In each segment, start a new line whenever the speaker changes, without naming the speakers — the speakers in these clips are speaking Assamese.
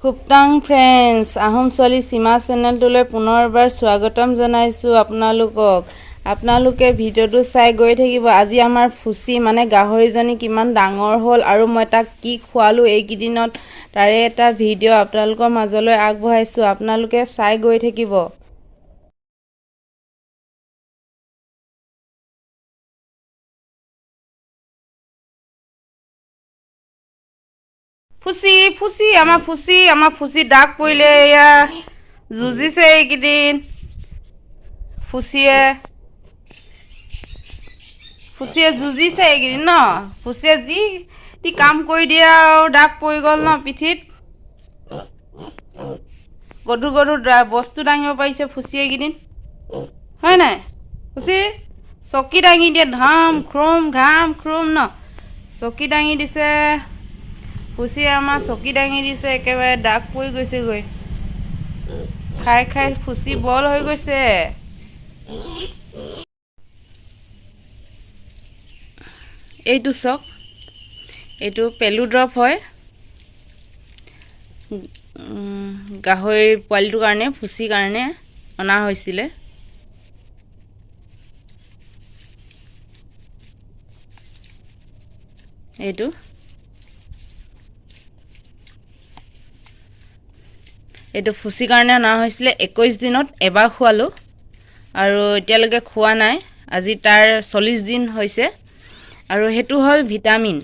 খুবটাং ফ্ৰেণ্ডছ, আহোম ছোৱালী সীমা চেনেলটোলৈ পুনৰবাৰ স্বাগতম জনাইছোঁ আপোনালোকক। আপোনালোকে ভিডিঅ'টো চাই গৈ থাকিব। আজি আমাৰ ফুচি মানে গাহৰিজনী কিমান ডাঙৰ হ'ল আৰু মই তাক কি খোৱালোঁ এইকেইদিনত, তাৰে এটা ভিডিঅ' আপোনালোকৰ মাজলৈ আগবঢ়াইছোঁ। আপোনালোকে চাই গৈ থাকিব। ফুচি, ফুচি, আমাৰ ফুচি, আমাৰ ফুচি দাগ পৰিলে। এয়া যুঁজিছে এইকেইদিন ফুচিয়ে। ফুচিয়ে যুঁজিছে এইকেইদিন ন। ফুচিয়ে যি টি কাম কৰি দিয়ে আৰু দাগ পৰি গ'ল ন পিঠিত। গধুৰ গধুৰ বস্তু দাঙিব পাৰিছে ফুচি এইকেইদিন, হয় নাই ফুচি? চকী দাঙি দিয়ে, ধাম খ্ৰুম ঘাম খ্ৰুম ন। চকী দাঙি দিছে ফুচিয়ে, আমাৰ চকী দাঙি দিছে, একেবাৰে দাগ পৰি গৈছেগৈ। খাই খাই ফুচি বল হৈ গৈছে। এইটো চাওক, এইটো পেলু দ্ৰৱ হয় গাহৰি পোৱালিটোৰ কাৰণে, ফুচিৰ কাৰণে অনা হৈছিলে। এইটো এইটো ফুচিৰ কাৰণে অনা হৈছিলে। 21 দিনত এবাৰ খোৱালোঁ আৰু এতিয়ালৈকে খোৱা নাই। আজি তাৰ 40 দিন হৈছে। আৰু সেইটো হ'ল ভিটামিন,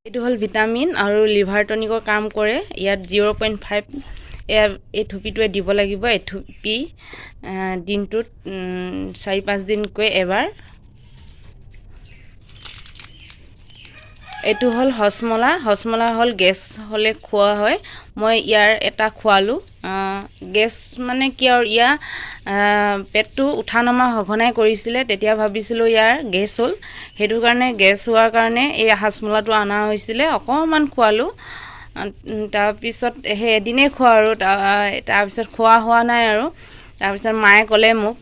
এইটো হ'ল ভিটামিন আৰু লিভাৰ টনিকৰ কাম কৰে। ইয়াত 0.5 এই থুপিটোৱে দিব লাগিব। এথুপি দিনটোত 4-5 দিনকৈ এবাৰ। এইটো হ'ল হজমলা। হজমলা হ'ল গেছ হ'লে খোৱা হয়। মই ইয়াৰ এটা খোৱালোঁ। গেছ মানে কি আৰু, ইয়াৰ পেটটো উঠা নমা সঘনাই কৰিছিলে, তেতিয়া ভাবিছিলোঁ ইয়াৰ গেছ হ'ল। সেইটো কাৰণে, গেছ হোৱাৰ কাৰণে এই হাজমলাটো অনা হৈছিলে। অকণমান খোৱালোঁ, তাৰপিছত সেই এদিনেই খোৱা আৰু তাৰপিছত খোৱা হোৱা নাই। আৰু তাৰপিছত মায়ে ক'লে মোক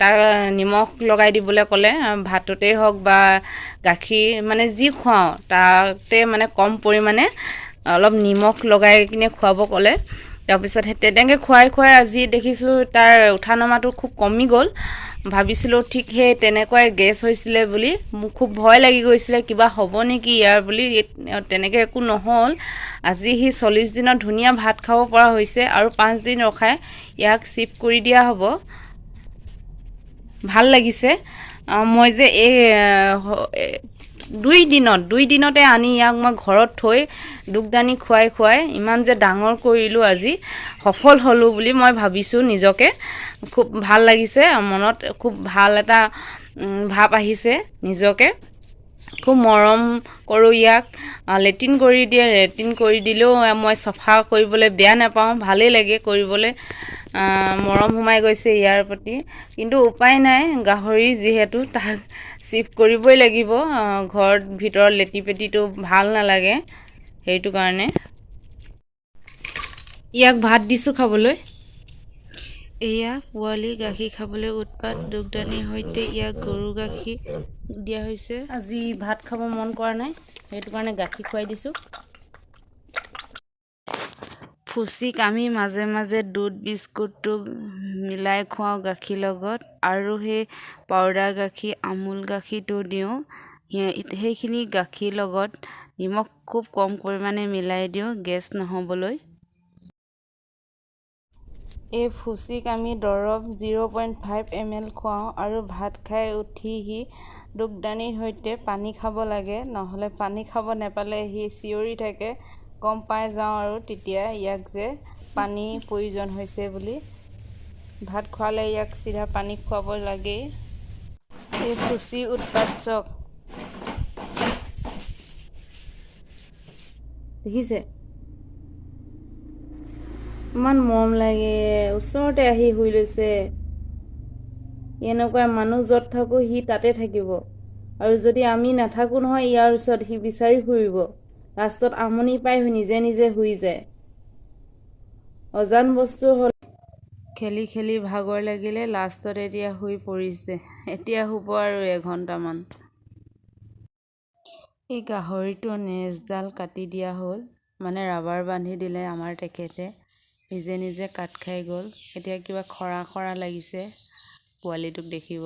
তাৰ নিমখ লগাই দিবলৈ ক'লে, ভাততেই হওক বা গাখীৰ, মানে যি খুৱাওঁ তাতে মানে কম পৰিমাণে অলপ নিমখ লগাই কিনে খুৱাব ক'লে। তাৰপিছত সেই তেনেকৈ খুৱাই খুৱাই আজি দেখিছোঁ তাৰ উঠা নমাটো খুব কমি গ'ল। ভাবিছিলোঁ ঠিক সেই তেনেকুৱাই গেছ হৈছিলে বুলি। মোক খুব ভয় লাগি গৈছিলে, কিবা হ'ব নেকি ইয়াৰ বুলি। তেনেকৈ একো নহ'ল। আজি সি 40 দিনত ধুনীয়া ভাত খাব পৰা হৈছে আৰু 5 দিন ৰখাই ইয়াক চিফ্ট কৰি দিয়া হ'ব। ভাল লাগিছে। মই যে এই 2 দিনতে আনি ইয়াক মই ঘৰত থৈ দুগদানি খুৱাই খুৱাই ইমান যে ডাঙৰ কৰিলোঁ, আজি সফল হ'লোঁ বুলি মই ভাবিছোঁ নিজকে। খুব ভাল লাগিছে, মনত খুব ভাল এটা ভাৱ আহিছে নিজকে। খুব মৰম কৰোঁ ইয়াক। লেট্ৰিন কৰি দিয়ে, লেট্ৰিন কৰি দিলেও মই চফা কৰিবলৈ বেয়া নাপাওঁ, ভালেই লাগে কৰিবলৈ। মৰম সোমাই গৈছে ইয়াৰ প্ৰতি। কিন্তু উপায় নাই, গাহৰি যিহেতু তাক চিফ্ট কৰিবই লাগিব। ঘৰত ভিতৰত লেটি পেটিটো ভাল নালাগে, সেইটো কাৰণে। ইয়াক ভাত দিছোঁ খাবলৈ। এয়া পোৱালি গাখীৰ খাবলৈ উৎপাত। দুগদানিৰ সৈতে ইয়াক গৰু গাখীৰ দিয়া হৈছে। আজি ভাত খাব মন কৰা নাই, সেইটো কাৰণে গাখীৰ খুৱাই দিছোঁ। ফুচিক আমি মাজে মাজে দুধ বিস্কুটটো মিলাই খুৱাওঁ গাখীৰ লগত আৰু সেই পাউডাৰ গাখীৰ, আমুল গাখীৰটো দিওঁ। সেইখিনি গাখীৰ লগত নিমখ খুব কম পৰিমাণে মিলাই দিওঁ গেছ নহ'বলৈ। এই ফুচিক আমি দৰৱ 0.5 ml খুৱাওঁ আৰু ভাত খাই উঠি সি দুগদানিৰ সৈতে পানী খাব লাগে, নহ'লে পানী খাব নেপালে সি চিঞৰি থাকে। গম পাই যাওঁ আৰু তেতিয়া ইয়াক যে পানী প্ৰয়োজন হৈছে বুলি। ভাত খোৱালে ইয়াক চিধা পানী খুৱাব লাগেই। এই ফুচি উৎপাত চাওক, দেখিছে? ইমান মৰম লাগে, ওচৰতে আহি শুই লৈছে। এনেকুৱা মানুহ য'ত থাকোঁ সি তাতে থাকিব আৰু যদি আমি নাথাকোঁ নহয় ইয়াৰ ওচৰত, সি বিচাৰি ফুৰিব। লাষ্টত আমনি পাই নিজে নিজে শুই যায়। অজান বস্তু হ'ল, খেলি খেলি ভাগৰ লাগিলে, লাষ্টত এতিয়া শুই পৰিছে। এতিয়া শুব আৰু এঘণ্টামান। এই গাহৰিটোৰ নেজডাল কাটি দিয়া হ'ল। মানে ৰাবাৰ বান্ধি দিলে আমাৰ তেখেতে, নিজে নিজে কাট খাই গ'ল। এতিয়া কিবা খৰা খৰা লাগিছে পোৱালিটোক দেখিব।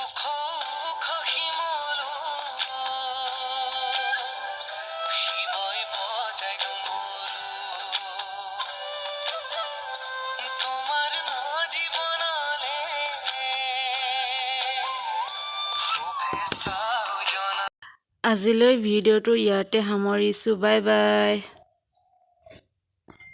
ওখ ওখ শিমলু, শিৱই বজাই ডমৰু। তোমাৰ জীৱনলে শুভেচ্ছা জনা।
আজিলৈ ভিডিঅ'টো ইয়াতে সামৰিছোঁ। Bye bye.